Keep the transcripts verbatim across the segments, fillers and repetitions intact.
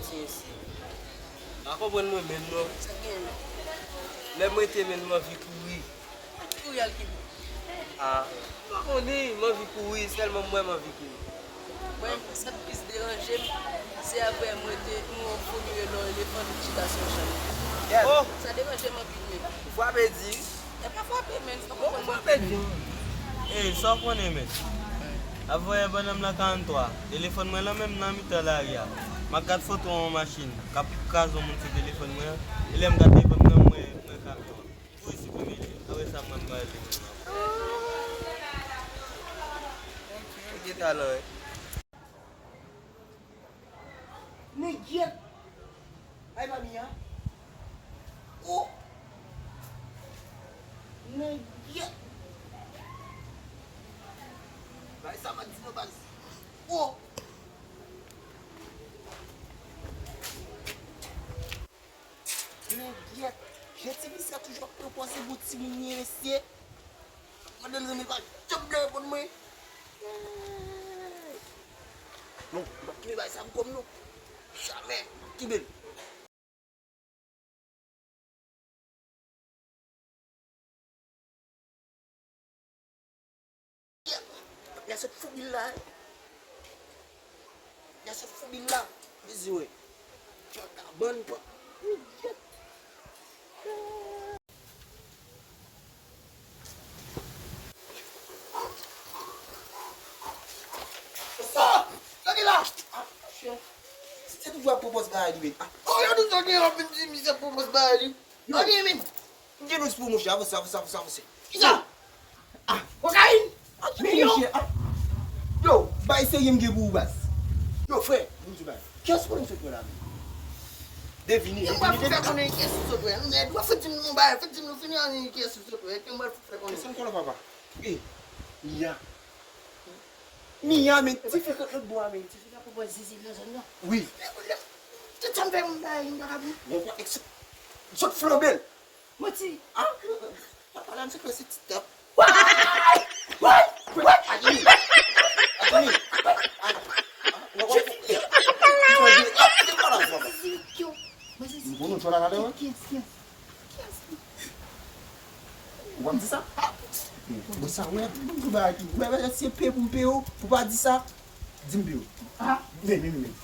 Mesye, pa konprann mwen menm non. Sa gen? Lè m rete menm, m anvi kouri. Kouri al ki bò? Ah, m pa konnen, m anvi kouri, sèlman mwen m anvi kouri. Mwen, sa k plis deranje m, se apre mwen te, nou fouye lò elefan ki chita sou yon chanm. Yes. Oh! Sa deranje m anpil menm. Ou frape di. E pa frape, men, sa w konprann mwen. Frape di. Ey, sa w konnen, men. Avoye bannanm nan karannntwa. Telefòn mwen lan menm nan mitan lari a. M ap gad foto yon machin k ap kraze yon moun sou telefòn mwen an. E lè m gad telefòn mwen, mwen, mwen kamyon an. Pou siprime li. Apre sa, mwen, mwen ale. Ou gen talan, wi. Nèg yèt. Ay, pa Mia. Oh. Nèg yèt. Bay sa m ap di nou baz. Oh. Nèg yèt. Jan ti misye toujou ap pran pòz se bon timoun li ye, mesye. Mande l zanmi l pa janm vle reponn mwen. Non, m p ap kenbe bagay sa pou kò m non. Jamè, m p ap kenbe l. Nèg sot fou bil la. Nèg sot fou bil la. Mezi wè. Vagabon pa. Ah! Gade la! Ah, chè. Se toujou ap pran pòz bagay li, men. Ah. Oh, yo toujou gen yon vin di misye pran pòz bagay li. Yo. Gade, men. M gen news pou ou, monchè. Avanse, avanse, avanse, avanse. Kisa? Ah, kokayin? Men yo. Monchè, ah. Yo, bay serye m gen pou ou, baz. Yo, frè, vin di bay. Kiyès konnen m sot wè la, men? Devine, devine, devine. Yo, w ap fè konnen kiyès ou sot wè. Mèd, w ap fè di m yon bagay, fè di m nou fini an kiyès ou sot wè. Kiyès m pral fè konnen? Kiyès m konnen, papa? Eh, Mia. Mia, men, tifi kot lòt bò a, men. Tifi k ap pran zizi nan zòn nan. Wi. Tout sa m fè, m bay, m pa ka pou. Bon, pa eksp-, sot flanbe l. Manti. Ah, pa pale m se kle se ti tap. Way! Way! Way! Adini! Adini! Ay, ah, non, non, non. Yo, mwen se M konnen w chwa la talè, wi. Kiyès, kiyès? Ou p ap di sa? Ah! Bon, sa, wè, m di bagay ki, wè, wè, se pe pou m pe w, pou pa di sa, di m pe w. Ah! Men, men, men, men.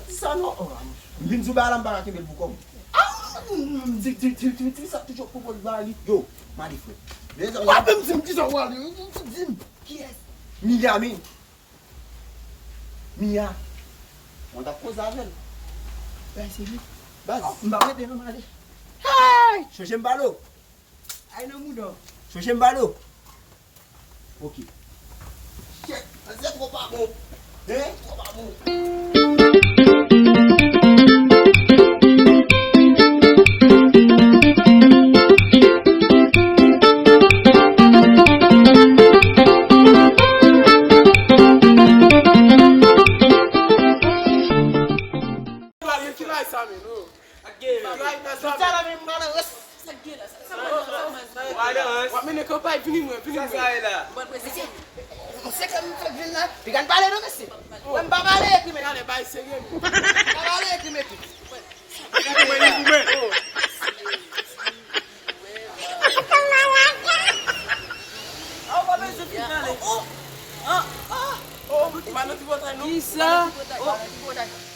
Di sa non. M vin di w bagay la, m pa ka kenbe l pou kò m. Ah! Di, di, di, di, di sa toujou pwopoze bagay li. Yo, m ale, frè. Mezanmi. Ou pa menm di m kisa w ale, di m. Kiyès? Miami. Mia. Mwen t ap koze avè l. Bay se li. Baz. M pa rete non, m ale. Hey! Chonje m pale w. Ay nan mouda w. Chonje m pale w. Ok. Shit, manzè twò pa bon. Hein? Twò pa bon. Sa k gen la? Sa k gen la? Sa k gen la? Sa k gen la? W ap mennen kanpay, vini mwen, vini mwen. Sa sa ye la? Bon, prezidan. Mwen se ke m fèk vin la. Piga n pale non, mesye. Mwen m pa pale ekri, men. Talè, bay serye, men. M pa pale ekri, men. Gade mwen, li goumen. Ah, w pa bezwen fin pale. Oh, oh. Ah, ah. Oh, w pa nan tripotay, non? Kisa? Oh.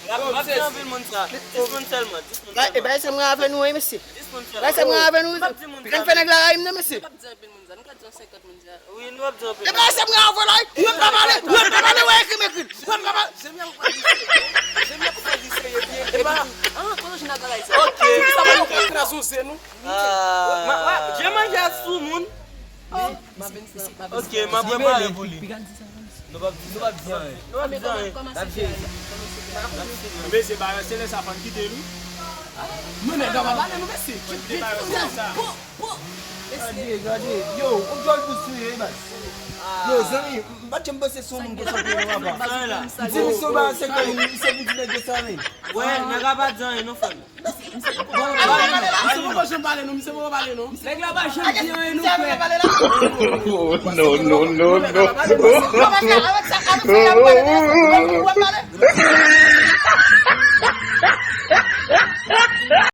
M ap di anpil moun sa. Dis moun sèlman, dis moun sèlman. E bay sa mwen avè nou, wi, mesye. Dis moun sèlman. Bay sa mwen avè nou. M ap di moun sa. Piga n fè nèg la rayi m nan, mesye. M ap di anpil moun sa. Nou ka di yon senkant moun sa. Wi, nou ap di anpil. E bay sa mwen avè la, wi. Ou pa pale, ou pa pale, ou ekri m ekri. Ou pa pale. Jemyè pou pa di serye. Jemyè pou pa di serye byen. E pa, ah, kote w jwenn ak bagay sa? Ok. Sa pa yon krazo se nou. Ah. Ma, ma, je manje a sou moun. Oh. Ok, m ap prepare pou li. Nou p ap di, nou p ap di anyen. Nou p ap di anyen. Mesye, ba, se lè sa fann kite l, wi. Nou nèg la pa pale, nou, mesye. Gade, gade. Yo, ou djòl pou sou yo, wi, baz. Yo, zanmi, m pa t janm panse se yon moun konsa pou yo, papa. M di misye yon bagay senkant, misye vin di nèg yo sa, men. Wè, nèg la pa di anyen, non, fann. Misye poko janm pale non, misye poko pale non. Nèg la pa janm di anyen non, frè. No, no, no, no.